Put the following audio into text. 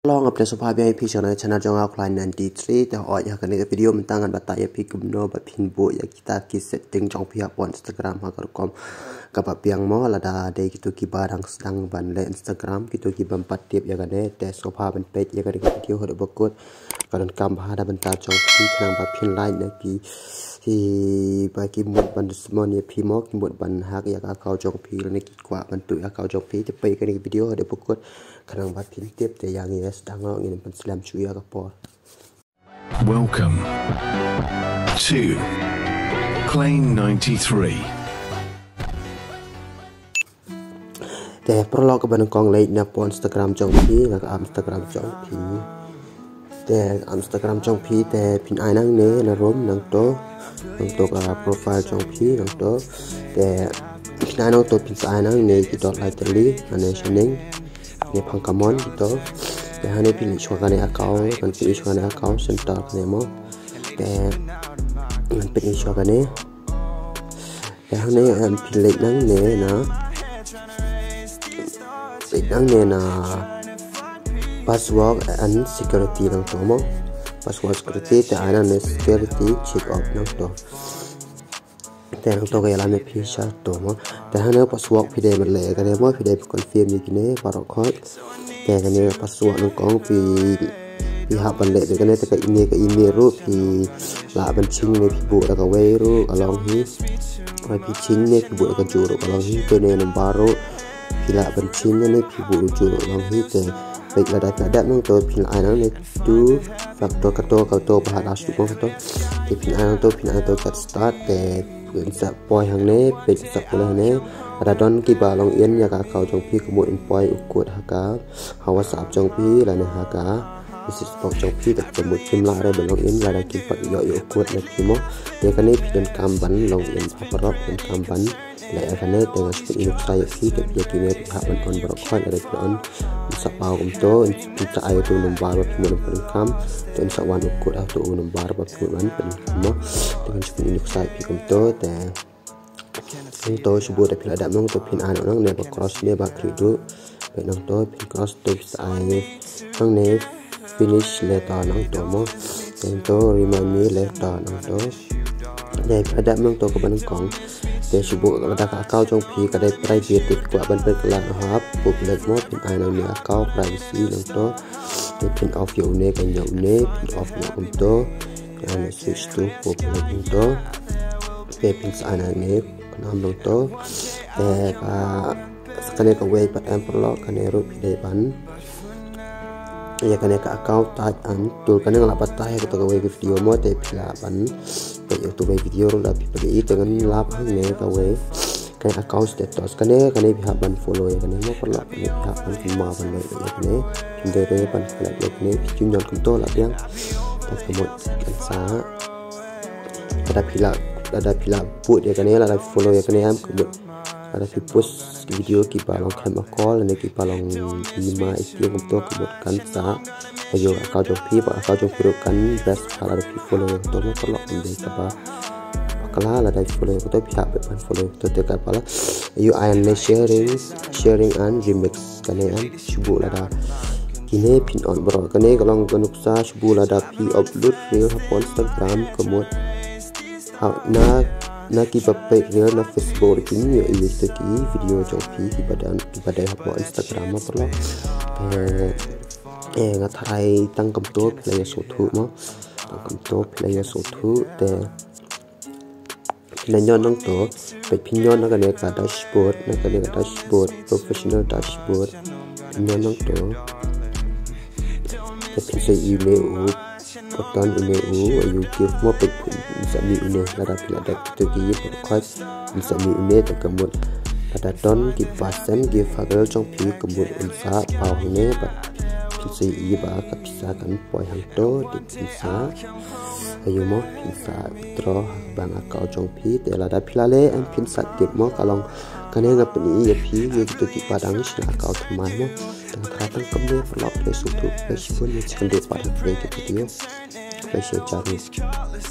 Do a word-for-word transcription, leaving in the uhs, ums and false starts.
Long update sngewbha biang ïa phi sha kane ka channel jong nga Khlaiñ ninety-three. Te hooid, ha kane ka video mynta ngan batai ïa phi kumno ba phin buh ïa kita ki setting jong phi hapoh Instagram ha ka rukom kaba biang mo. Lada dei kito kiba dang sdang ban leh Instagram, kito ki bym pat tip ïa kane, te sngewbha ban peit ïa kane ka video haduh ba kut. Ka donkam bha na bynta jong phi khnang ba phin lait na ki, ki ba ki mut ban dusmon ïa phi mo, ki mut ban hack ïa ka account jong phi lane ki kwah ban tuh ïa ka account jong phi. Te peit ïa kane ka video haduh ba kut khnang ba phin tip. Te ïa ngi sdang noh, ngin pynslem shuh ïa ka por. Welcome to Khlaiñ ninety-three. Te paralok, kaba nyngkong leit na ka Instagram jong phi, na ka app Instagram jong phi. Te app Instagram jong phi te phin ai nangne na rum nangto, nangto ka profile jong phi nangto. Te phin ai nangto, phin sa ai nangne ki dot lai tylli, ane shaneng, ne phang kamon kito. Te hangne phin leit shuwa kane account, kan phin leit shuwa kane account center kane mo. Te ngan peit shuwa kane. Te hangne, em, phin leit nangne na, leit nangne na password and security nangto mo. Password security te ai nangne security check off nangto. Te nangto ka ïalam ïa phi shato mo. Te hangne password phi dei ban leh kane mo, phi dei ban confirm ïa kine baroh khoit. Te kane password nyngkong phi, phi hap ban leh te kane, te ka email, ka email ruh phi lah ban ching ne phi buh da kawei ruh ka long hi. Phi ching ne phi buh da kajuh ruh ka long hi. Te ne number ruh phi lah ban ching ne phi buh da kajuh ruh ka long hi. Te peit lada phi la dep nangto phin ai nangne two factor, kato, kato ba ha last ruh kato. Te phin ai nangto, phin ai nangto get start, te phin sa poi hangne, peit sa poi hangne. Lada don kiba long in ïa ka account jong phi, ka mut in poi u code ha ka, ha WhatsApp jong phi lane ha ka message box jong phi, te ka mut kim lah re ban long in lada kim pat ïoh ïa u code na phi mo. Ïa kane phi donkam ban long in ha paralok, phi donkam ban leh ïa kane. Te nga shu pyni nuksa ïa phi, te phi ïa kine phi hap ban on baroh khoit, lada phi on, in sa paw kumto, in sa ai uto u number ba phi mut ban pyndonkam, te in sa wan u code ha uto u number ba phi mut ban pyndonkam mo. Te nga shu pyni nuksa ïa phi kumto, te nangto shu buh, te phi la dep nangto phin ai noh nangne ba cross ne ba khlieh duh. Peit nangto phin cross, to phin sa ai nangne finish later nangto mo. Te nangto remind me later nangto. Te phi la dep nangto kaba nyngkong. Te shu buh, lada ka account jong phi ka dei private, te phi kwah ban pynkylla ha public mo, phin ai nangne account privacy nangto. Te phin off ïa une, ka ïa une phin off ïa kumto. Te ane switch to public nangto. Te phin sa ai nangne ka nam nangto. Te ka, sa kane kawei pat em paralok, kane ruh phi dei ban, ïa kane ka account tag and tool, kane nga la batai ha kato kawei ka video mo, te phi lah ban peit ïa kato kawei video ruh lada phi peit, te ngan lap hangne kawei, kane account status, kane, kane phi hap ban follow ïa kane mo paralok, kane phi hap ban, phi hap ban leh ïa kane, phi dei re ban follow ïa kane, phi ju ñion kumto lah biang. Te ka mut kan sa, lada phi la, lada phi la buh ïa kane, lada phi follow ïa kane em, ka mut lada phi post ki video kiba long khlem akor lane kiba long i ma i tieng kumto, ka mut kan sa ïa ka account jong phi, ba account jong phi ruh kan best bha lada phi follow ïa kato mo paralok. Ym dei kaba bakla, lada phi follow ïa kato, phi hap ban follow ïa kato. Te kaba la ïoh ai nangne sharing, sharing and remix, kane em shu buh lada kine phin on baroh. Kane ka long ka nuksa shu buh lada phi upload reel hapoh Instagram, ka mut ha, na, na kiba peit reel na Facebook ruh kin ïohi ïa kito ki video jong phi kiba dei, kiba dei hapoh Instagram mo paralok. Eh, eh, nga tharai tang kumto phi la ïohsngew thuh mo. Tang kumto phi la ïohsngew thuh, te phin ñion nangto, peit phin ñion na kane ka dashboard, na kane ka dashboard, professional dashboard. Phin ñion nangto. Te phin sa ïohi une u button, une u, ïa u GIF mo, peit phin sa mih une, lada phi la dep kito ki GIF ba khot, phin sa mih une, te ka mut lada don kiba send GIF ha ka reel jong phi, ka mut un sa paw hangne, bad phin sa ïohi ba ka pisa kan poi hangto, te phin sa, ïa mo, phin sa withdraw ha ka bank account jong phi. Te lada phi la leh em phin sa tip mo, ka long kane, nga pyni ïa phi ïa kito kiba dang shna account thymmai mo. Te nga tharai tang kumne paralok, khublei shibun, ngin sa ïakynduh pat ha kawei ka video. Khublei shibun.